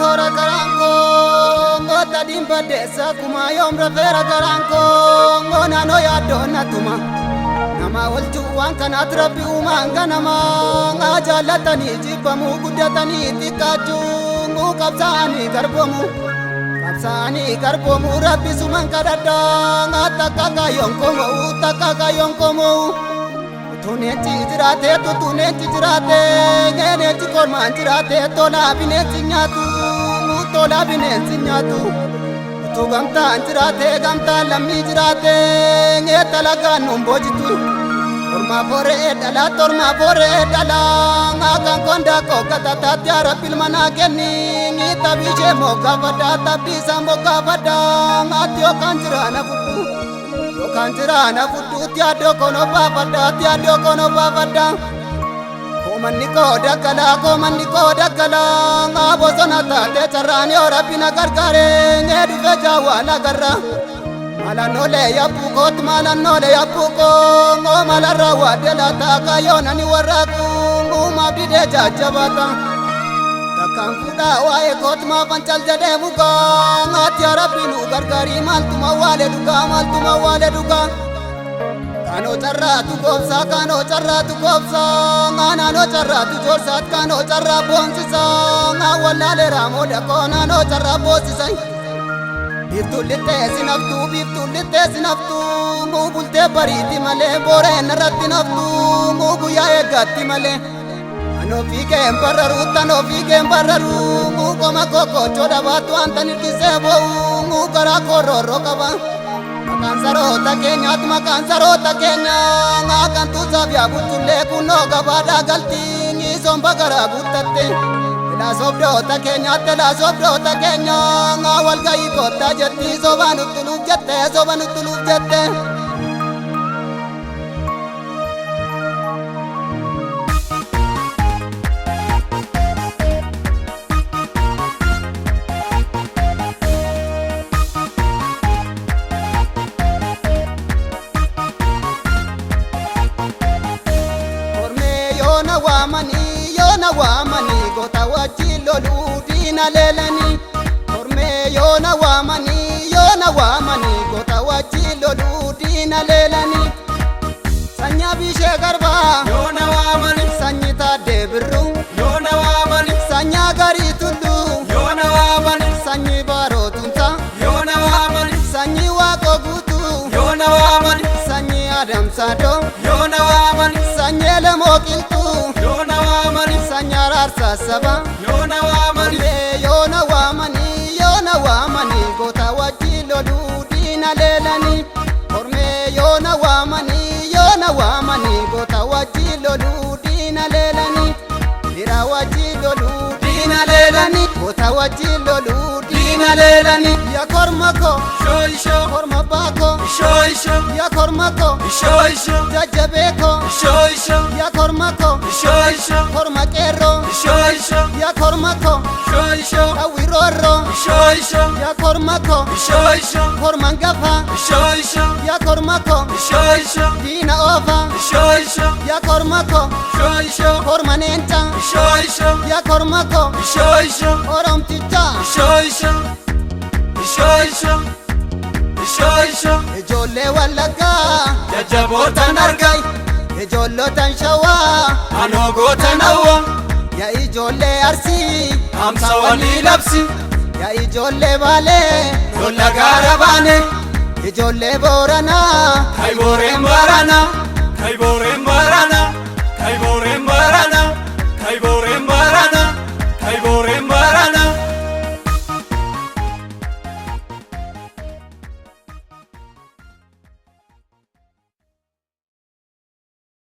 Toora karaan koo ngoota dhimbaddeessa kumaa yoom rafeera karaan koo ngoonaanoo yaaddoo natuma. Nama olchuu waan kanaatti rabbi uumaan ganamaa ngaa jaallatanii jibbamuu guddatanii xiqqaachuu qabsaa'anii garboomu. Qabsaa'anii garboomu rabbi suman kadhadhaa ngaa takka kaayyoon komoo takka kaayyoon komoo. Utuu jiraatee tutuu jiraatee neenchi kormaan jiraatee tolaa bineensi nyaatu tolaa bineensi nyaatu. Utuu gamtaan jiraatee gamtaan lammii jiraatee ngeetta lagaan nuun boojitu. Ormaa booree dhalaa tormaa booree dhalaa ngaa kan kondaa kookata yaa rabbi ilma naa kenni taphii ishee moggaafadhaa taphii isaa moggaafadhaa ngaatti yookaan jiraana fudhu. Yookaan jiraana fudhuutti addoo kono baafadhaatti addoo kono baafadhaa. Koomanni koo daggalaa koomanni koo daggalaa ngaa bosona taatee carraan yoo rabbi na gargaare ngee dhufe jaawaa lagarra. Malannoolee yabbuu kooti malannoolee yabbuu koo ngoo malarraa waadde laataa kaayyoon ani warraaqu nguumaaf didee jajjabaata. Takkaan fuudhaa waa'ee kooti maafan cal jedhee mukaa ngaatti yaa rabbi nu gargaarii maaltuma waale dhugaa maaltuma waale dhugaa. Kaanoo carraatu goobsaa kaanoo carraatu goobsaa naanoo carraatu joorsaat kaanoo carraa boonsisaa ngaa wallaalee raamoo dhaqoo naanoo carraa boonsisa. Biiftuun lixxee sinaftuu biiftuun lixxee sinaftuu nguu bultee bariiti malee booreen irratti naftuu nguu guyyaa eeggaatti malee. Anoo fiigeen bararuu tanoo fiigeen bararuu nguu qoma kokochoo dhabaatu wanta nirkisee boo'u nguu garaa kororoo qaba. Maqaan saroota keenyaati maqaan saroota keenyaa ngaa kan tuusaaf yaa bulchullee kunoo gabaadhaa galtii ngii somba garaa guuttatte. Elaa sobdoota keenyaatti elaa sobdoota keenyaa ngaa walga'ii kottaa jetti soba nutti luuf jette soba nutti luuf jette. Kormee yoona waamanii yoona waamanii goota wajjin loluu diina leelanii. Kormee yoona waamanii yoona waamanii goota wajjin loluu diina leelanii. Sanyii Bishee Garbaa Yoona waamani sanyii Taaddee Birruu yoona waamani sanyii Garii Tulluu yoona waamani sanyii Baaroo Tumsaa yoona waamani sanyii Waaqoo Guutuu yoona waamani sanyii Adamsaadoo yoona waamani sanyii Elemoo Qilxuu yoona waamani sanyii Araarsaa Sabaa. yoona waamani Yoona waamanii yoona waamanii goota wajjin loluu diina leelanii. Kormee yoona waamanii yoona waamanii goota wajjin loluu diina leelanii. Dhiira wajjin loluu diina leelanii. Goota wajjin loluu diina leelanii. Ya korma koo Ishoo ishoo korma baakoo ishoo ishoo ya korma koo ishoo ishoo jajjabee koo ishoo ishoo ya korma koo ishoo ishoo korma qeerroo ishoo ishoo ya korma koo ishoo ishoo dhawwiroorroo ishoo ishoo ya korma koo ishoo ishoo korman gafaa. ishoo ishoo Ya korma koo ishoo ishoo diina oofaa ishoo ishoo ya korma koo ishoo ishoo korma neencaa ishoo ishoo ya korma koo ishoo ishoo oromtichaa ishoo ishoo ishoo ishoo ishoo ishoo ijoollee wallaggaa jajjabootan argaa ijoollotan shawaa anoo gootan hawwa ya ijoollee arsii hamsa walii labsi ya ijoollee baalee lolla gaara baane ijoollee booranaa kaybooreen baranaa kaybooreen baranaa.